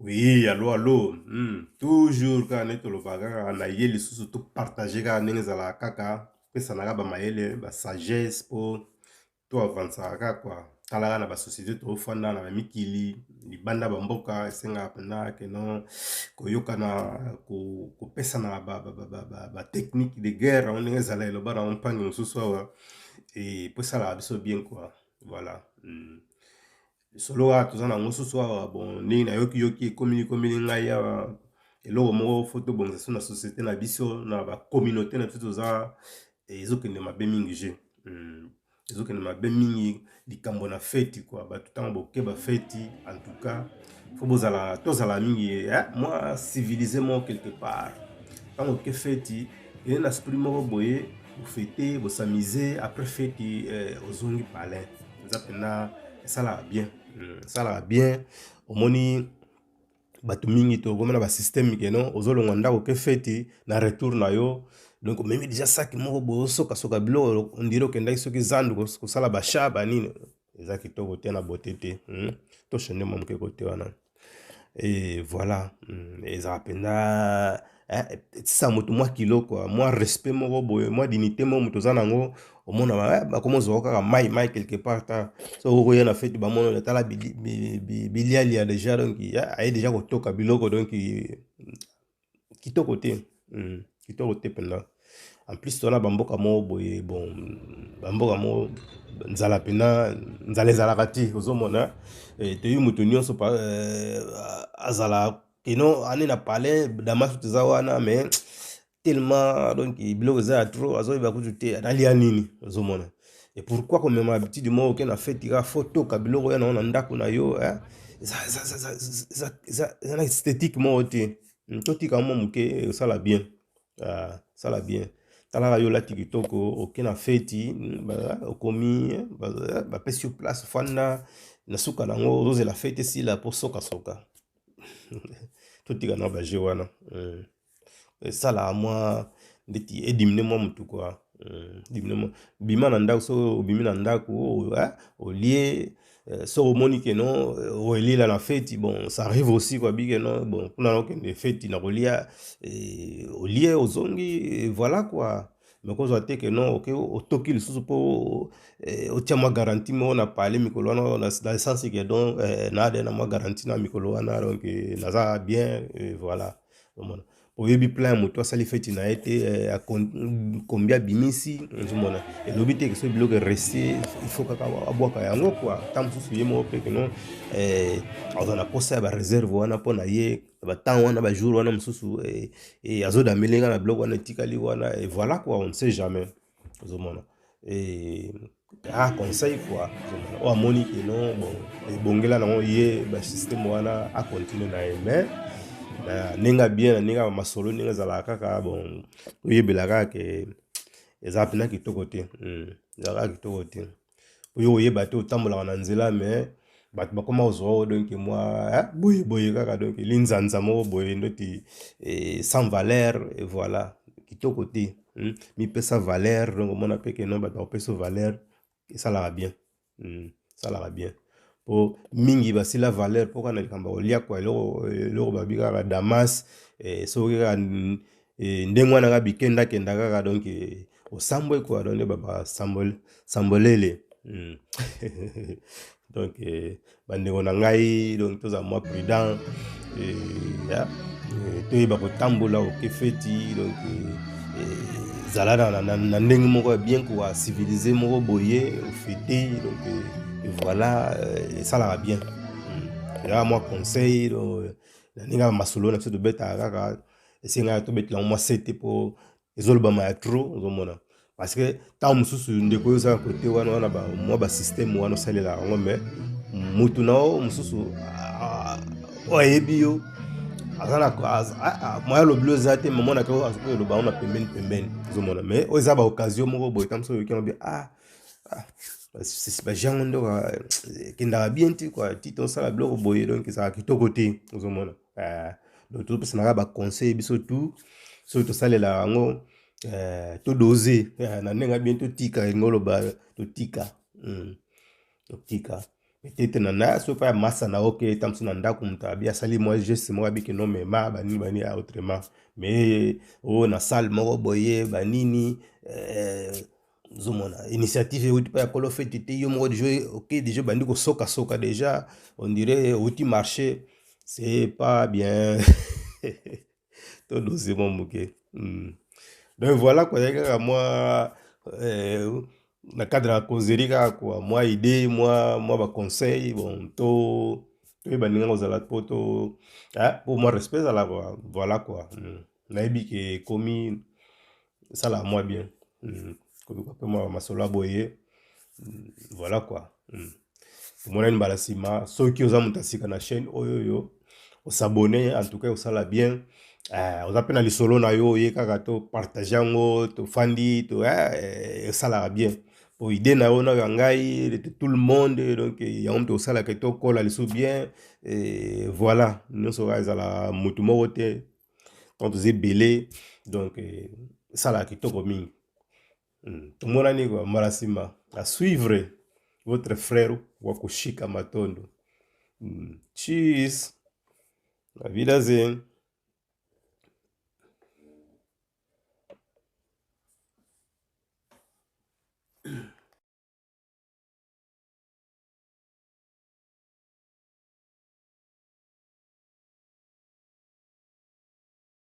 Oui, allo allo. Toujours kaka nde tolobaka kaka na ye lisusu to partager kaka ndenge ezalaka kaka pesanaka ba mayele ba sagesse po to avansaka kaka quoi. Tala kaka na ba société tofanda na ba mikili libanda ba mboka esengaka mpenza que non koyokana kopesana ba technique de guerre yango ndenge ezala eloba na mpangi mosusu awa e po esalaka biso bien quoi. Voilà. Lisolo kaka toza nango susu awa bon ndenge nayoki yoki ekomeli komeli ngai awa eloko moko fo tobongisa so na société na biso na ba communauté na biso toza ezokende mabe mingi je ezokende mabe mingi likambo na feti quoi. Bato ntango boke bafeti, en tout cas fo bozala tozala mingi eh, mwa civilisé moko quelque part. Ntango oke feti, eye na esprit moko boye, bofete, bosamize, après feti eh, ozongi palin. Eza mpenza esalaka bien, esalaka bien. Omoni bato mingi tokomi na basystème que non ozolongwa ndako oke feti, na retour na yo donc omemi déjà saki moko boye, osokasoka biloko, on dirait okendaki soki zandu kosala basha banini. Eza kitoko te na bote te. Tochange mwa moke kote wana et voilà. Ezala mpenza etisa moto mwa kilo quoi, mwa respect moko boye, mwa dignité moko moto oza nango. Omona bakoma ozwaka kaka mai mai quelque part ta so okoya na feti, bamona tala bilialia déjà, donc aye déjà kotoka biloko, donc kitoko te, kitoko te mpenza. En plus toza na bamboka moko boye, bon, bamboka moko nzala mpenza, nzala ezalaka te. Ozomona toyebi moto nyonso azala keno ane na palais damas toza wana, mais tellement donc biloko eza ya trop, azoyeba kutu te analia nini. Ozomona, et pourquoi komema habitude moko oke na feti kaka fo toka biloko oya nango na ndako na yo? Eza na esthétique moko te. Totika mwa moke, osala bien, sala bien. Talaka yo olati kitoko, oke na feti, okomi, bapesi yo place, fanda na suka nango, ozozela feti esila mpo sokasoka. Totika na baje wana, esalaka mwa ndeti edimine mwa motu quoi, edimine mwa. Bima na ndako, soki obimi na ndako olie, soki omoni que non oelela na feti, bon, ça arrive aussi quoi, bi que non, bon, kuna nakokende feti na kolia, olie, ozongi, voilà quoi. Mais kozwa te que non oke otoki lisusu mpo otia mwa garantie moko na pale mikolo wana, na sens que donc naade na mwa garantie na mikolo wana, donc naza bien, voilà. Omona oyebi plein moto asali feti na ye te kombi abimisi, ozomona elobi te soki biloko ereste, il faut kaka abwaka yango quoi. Ta mosusu ye moko mpe que non aza na posa ya bareserve wana mpo na ye batemps wana, bajour wana mosusu azodamele nga na biloko wana etikali wana, et voilà quoi, on ne sait jamais. Ozomona, ah, conseil quoi. Ozomona oyo amoni que non, bon, ebongela nango ye basystème wana, acontinue na ye, mais na ndenge bien, na ndenge ya masolo, ndenge ezalaka kaka, bon, oyebela kaka ke eza mpenza kitoko te, ezala kaka kitoko te. Oyo oyeba te, otambolaka na nzela, mais bato bakoma kozwa oyo, donc mwa boye boye kaka, donc linzanza moko boye ndoti sans valeur, et voilà, kitoko te. Mipesa valeur, donc omona mpe que non bato bakopesa valeur, esalaka bien, esalaka bien. Po mingi basila valeur mpo kaka na likambo ya kolia kwa eloko babi kaka damas, soki kaka ndenge wana kaka bikendakenda kaka, donc osambwe quoi, donc nde basambolele. Donc bandeko na ngai, donc tozala mwa prudent, toyeba kotambola. Oke feti, donc zala na ndenge moko ya bien quoi, civilisé moko boye, ofete, donc voilà, esalaka bien. Eza mwa conseil na ndenge ya masolo na biso tobetaka kaka, esengaka tobetela mwa sete mpo ezolobama ya trop. Ozomona, parce que ntango mosusu ndeko oyo oza kote wana wana mwa basystème wana osalelaka yango, mais motu na yo mosusu oyo ayebi yo aza na moya alobili oza te, mais omonaka azoki eloba yango na pembeni pembeni. Ozomona, mais oyo eza baoccasion moko boye, ntango mosusu oyoki yango bien, ah, bajango ndoka ekendaka bien te quoi, ti tosala biloko boye, donc ezalaka kitoko te. Ozomona, donc tozopesanaka baconseil biso tout, soki tosalelaka yango, todose na ndenge bien, totika elingi oloba totika, totika. Peut-être na na so pa masa na oke ta mosusu na ndako moto abi asali mwa geste moko abiki no mema banini banini ah, autrement mais oyo oh, na salle moko boye banini eh, ozomona initiative euti mpa ya kolo feti te, yo moko deja oke deja obandi kosokasoka deja on dirait outi marché, c'est pas bien. To dose mwa moke. Donc voilà quoi, ezalaki kaka mwa na cadre ya causerie kaka quoi, mwa idée, mwa baconseil. Bon, to toyeba ndenge kozala po to po mwa respect ezala quoi. Voilà quoi. Nayebi ke ekomi esalaka mwa bien. Koluka mpe mwa masolo ya boye. Voilà quoi. Tomonani mbala nsima. Soki oza moto ya sika na chaîne oyo oyo os'abonner, en tout cas osala bien. Oza mpe na lisolo na yo, oye kaka topartage yango, tofandi to esalaka bien po idée na yo na ya ngai de tout le monde. Donc yango moto osalaka tokola lisusu bien. Et voilà, nyonso kaka ezala motu moko te, tant toza ebele, donc esalaka kitoko mingi. Tomonani kwa mbala nsima. À suivre, votre frère Wakushika Matondo. Cheers. Auf Wiedersehen.